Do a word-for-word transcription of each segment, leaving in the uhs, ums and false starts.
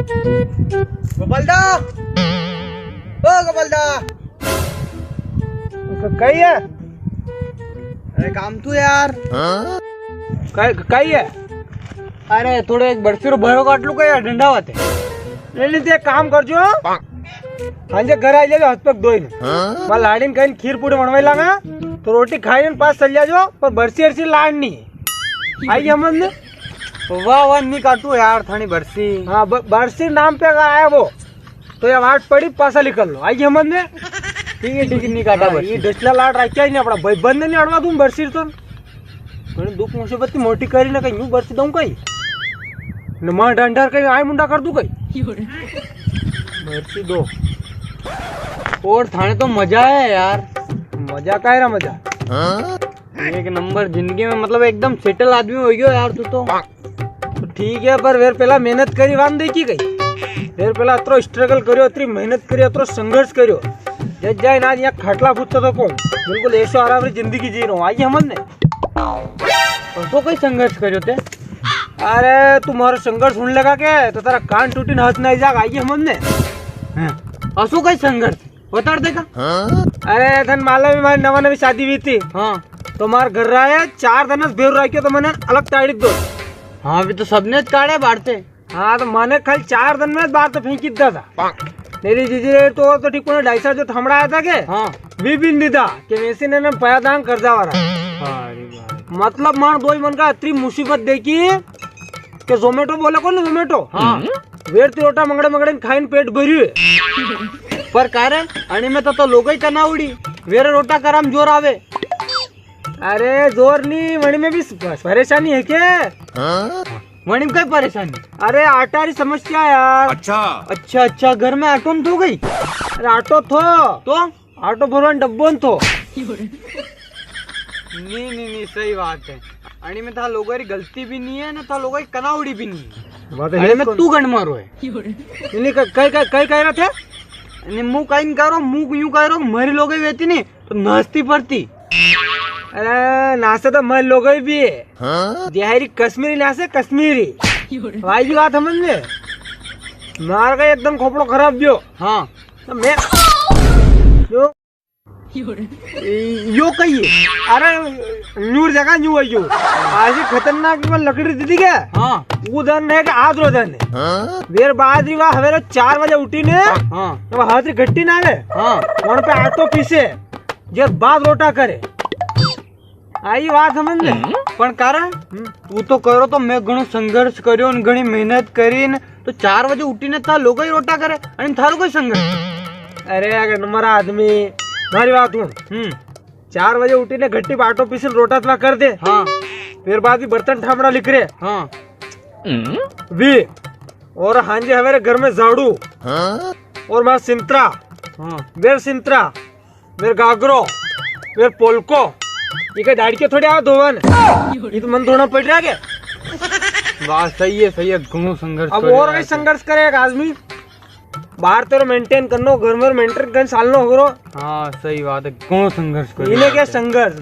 गोपाल दा, ओ गोपाल दा। क-, कई है? अरे काम तू यार। हाँ? कई, कई है? अरे थोड़ो एक बरसी रो भरो काट लू कई यार, डंडा वाते। नी, नी, ते एक काम करजो। हांजे घर आई जाजो, हाथ पग धोई ने। हाँ? मां लाड़ी ने कई खीर पूड़ी बनवाई लांगा, तो रोटी खाई ने पास चल जाजो, पर बरसी अरसी लाड़ नी। आई समझ में? वाह, वाह, नी काटू यार थानी बरसी। हाँ, ब-, बरसी नाम पे अगर आया वो, तो या वाट पड़ी, पासा निकल लो। आई समझ में? ठीक है, ठीक है, नी काटा हाँ, बरसी। ये डसला लाट राख्या ही नी अपना, भाई बंद नी अड़वा दूं बरसी तो। मैंने दुख मुसीबत की मोटी करी ना, कई यूं बरसी दूं कई। न मां डंडर कई आई मुंडा कर दूं कई। बरसी दो। और थाने तो मजा है यार। मजा का है रा मजा? हाँ? एक नंबर जिंदगी में, मतलब, एकदम सेटल आदमी हो गयो यार तू तो। तो ठीक है, पर वेर पेला मेहनत करी, वान देखी गई। वेर पेला अतरो स्ट्रगल करियो, अतरी मेहनत करी, अतरो संघर्ष करियो। जद जाए ना, यहाँ खटला फूटता तो कौन? बिल्कुल ऐशो आराम री जिंदगी जी रहा हूँ, आई समझ ने? असो कई संघर्ष करियो ते? अरे, तू मारो संघर्ष सुन लेगा के, तो तेरा कान टूटी ना हाथ ना जागा, आई समझ ने? हाँ। असो कई संघर्ष? बता देगा। हाँ? अरे, थन मालूम है, मारी नवा नवी शादी हुई थी। हाँ। तो मार घर आया, चार दिन से बेर राख्यो, तो मैंने अलग ताड़ी दो। हाँ, अभी तो सबने काढ़े बाढ़ते। हाँ, तो मैंने खाली चार दिन में बाहर तो फेंकी दिया था। मेरी जीजी रे तो, तो ठीक कोने ढाई सौ जो थमड़ा आया था के? हाँ। वी भी नी दीदा, के वैसे ने, ने पया दांग कर्जा वाला। अरे भाई। मतलब, मार दोई मन का अतरी मुसीबत देखी, के Zomato बोले कोनी, Zomato? हाँ। वेर ती रोटा मंगड़े मंगड़े खाइन पेट भरियो है। पर का रे, अणी में तो, तो लोग ही कनावड़ी, वेरे रोटा कराम जोर आवे। अरे जोर नी, वणी में भी प-, परेशानी है के? हाँ? वणी में कई परेशानी? अरे आटा री समस्या यार। अच्छा। अच्छा, अच्छा, घर में आटो न थो गई? अरे आटो थो। तो? आटो भरवा ने डब्बो न थो। नी, नी, नी, सही बात है। अणी में था लोगों री गलती भी नी है, ना था लोगों की कनावड़ी भी नी है। बात है अणी में तू गण मारो है। नी, नी, क-, कई, कई, कई कह रहा थे? नी, मु कई नी कह रहा, मु यूं कह रहा, मारी लोगई वेती नी, तो नाचती पड़ती। अरे, नाचे तो मारी लोगई भी है। हाँ? देहारी कश्मीरी नाचे, कश्मीरी। भाई जी बात समझ में? मार का एकदम खोपड़ो खराब दियो। हाँ। तो मैं, यो, यो कही है। अरे, न्यूर जगह न्यू है यो। आज ही खतरनाक में लकड़ी दी थी क्या? हाँ। वो दन है कि आज रो दन है। हाँ। देर बाद री वाह, हवेरे चार बजे उठी ने। हाँ। तो हाथ री घट्टी ना रे। हाँ। वण पे आटो पीसे। देर बाद रोटा करे। आई बात समझ में? हम्म। पण कारण? हम्म। तू तो करो तो मैं घणो संघर्ष करियो न घणी मेहनत करी न, तो चार बजे उठी ने था लोग ही रोटा करे, अने थारो कोई संघर्ष? अरे अगर नंबर आदमी, मारी बात हुण। हम्म। चार बजे उठी ने घट्टी बाटो पीसी ने रोटा तवा कर दे। हाँ। फिर बाद भी बर्तन ठामड़ा लिख रे। हाँ। भी। और हांजे हवेरे घर में झाड़ू। हाँ। और मार सिंतरा। हाँ। बेर सिंतरा। मेरे गागरो, मेरे पोलको, ये के दाड़के थोड़े आवे धोवन, ये तो मन धोना पड़ रहा के। बात सही है, सही है, घणो संघर्ष अब करे और यार। कई संघर्ष करे एक आदमी, बाहर तेरो मेंटेन करनो, घर में मेंटेन कर सालनो हो रो। हाँ, सही बात है, घणो संघर्ष करे इन्हें यार। क्या संघर्ष?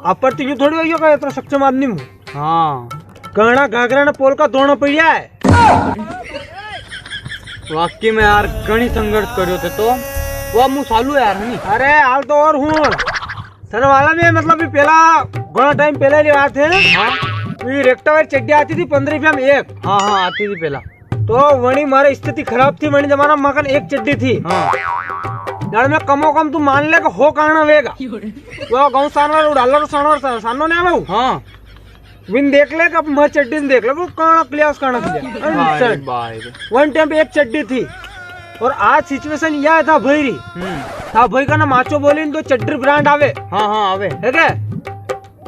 आप पर तो यूं थोड़ी होइयो का इतना सक्षम आदमी हूँ। हाँ। घणा घाघरा ने पोलका धोना पड़िया है। वाकई में यार, घणी संघर्ष करियो थे तो। वो अब मु सालू यार, है नी? अरे, हाल तो और हूँ। सर वाला में, मतलब, भी पहला, घणा टाइम पहले की बात है। हाँ। ये रेक्टा वाली चड्डी आती थी, पन्द्रह रुपया में एक। हाँ, हाँ, आती थी पहला। तो वणी मारी स्थिति खराब थी, वणी जमाना में मकन एक चड्डी थी। हाँ। यार, मैं कमो कम तू मान ले कि हो कारणा वेगा। वो गाँव सानवा रो, डालर सानवा, सानो ने आवे। हाँ। विन देख ले, अब मैं चड्डी ने देख ले, वो काणा क्लिया, उस काणा क्लिया। अरे भाई, सर, भाई रे। वन टाइम पे एक चड्डी थी। और आज सिचुएशन यह है था भाई री। हम्म। था भाई का ना माचो बोली ने तो चड्डी ब्रांड आवे। हाँ, हाँ, आवे। है क्या?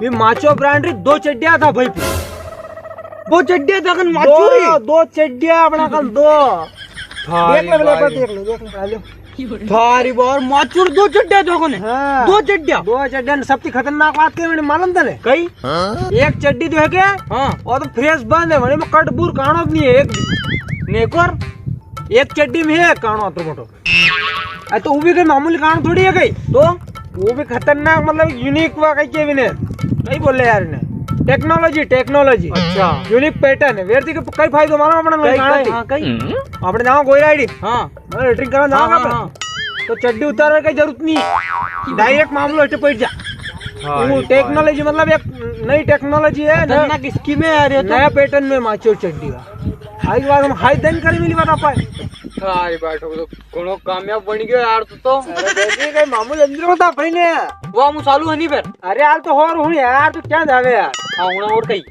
ये माचो ब्रांड री दो चड्डिया था भाई पे। दो चड्डिया था कन माचो दो, री? दो चड्डिया अपना कन दो। थारी देख ले, भाई। देख ले, देख ले, आ लो। थारी बार माचुर दो चड्डिया था कने। हाँ। दो चड्डिया? दो चड्डिया ने सबसे खतरनाक बात कही मैंने मालूम तने? कई? हाँ। एक चड्डी तो है क्या? हाँ। और तो फ्रेश बंद है, वणी में कट बूर काणो भी नहीं है एक भी। नेकर? एक चड्डी में है काणो अतरो मोटो। अरे तो वो भी कोई मामूली काणो थोड़ी है कई। तो? वो भी खतरनाक, मतलब यूनिक हुआ कई के भी ने। कई बोले यार ने। Technology, technology. अच्छा। यूनिक पैटर्न है। वेर थी कई फायदो मालूम अपना कई, कई, हाँ, कई। अपने जाओ गोयराड़ी। हाँ। मतलब लेटरिन करवा जाओ हाँ, हाँ। तो चड्डी उतारने की जरूरत नहीं है, डायरेक्ट मामलो इटे पड़ जा। हाँ, वो टेक्नोलॉजी मतलब एक नई टेक्नोलॉजी है ना, खतरनाक स्कीम है यार ये तो। नया पैटर्न में माचो चड्डी का। आज बार हम हाई दन करी मिली बात पाए। हाँ, ये बात हो तो घणो कामयाब बन गयो यार तू तो। अरे बेबी, कई मामू जंजीरो था भाई ने। वो हम चालू है नहीं फिर। अरे यार तो होर हूँ यार, तू क्या जावे यार। हाँ, हुणा और कई।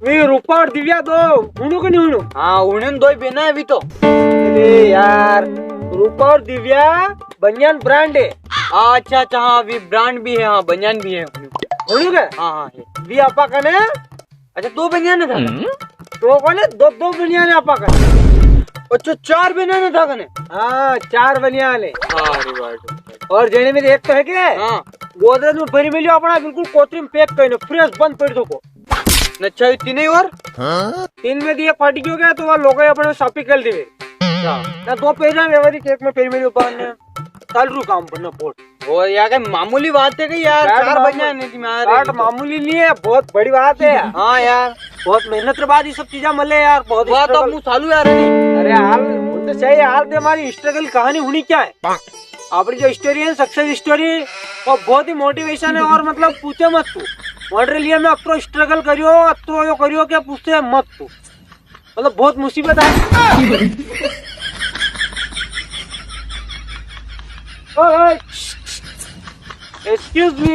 वे रूपा और दिव्या दो, हुणू के नहीं हुणू? हाँ, हुणे दो ही बेना है अभी तो। अरे यार, रूपा और दिव्या बनियान ब्रांड है। हाँ, अच्छा, अच्छा, हाँ, वी ब्रांड भी है, हाँ, बनियान भी है। हुणू के? हाँ, हाँ, है। वी आपा कने। अच्छा, दो बनियान था? तो कोने दो, दो बनियान आपा कने। अच्छा, चार बनियान था कने? हाँ, चार बनियान है। अरे वाह। और जेने में एक तो है के? हाँ। गोदरेज में भरी मिलियो अपना बिल्कुल कोतरी में पैक करने, फ्रेश बंद पड़ सको। अच्छा, ये तीन ही और? तीन में दिए फाटी क्यों गया तो वो लोग अपने सापी कर देवे। अच्छा। ना दो पेजा व्यवहारिक एक में पेरी मेरी ऊपर ने चाल रू काम बनना पोट। ओ यार, कई मामूली बात है कई यार, चार बनियान है तुम्हारे। चार मामूली नहीं है, बहुत बड़ी बात है। हाँ यार। बहुत मेहनत के बाद ये सब चीजें मिले यार, बहुत वाह, तो struggle। मुँह चालू यार नहीं। अरे हाल, वो तो सही हाल थे, हमारी स्ट्रगल कहानी होनी क्या है? अपनी जो स्टोरी है, सक्सेस स्टोरी, वो बहुत ही मोटिवेशन है और मतलब पूछे मत तू। हमारे लिए मैं अतरो स्ट्रगल करियो, अतरो यो करियो, क्या पूछे मत तू। मतलब बहुत मुसीबत है। ओए, ओए। Excuse me।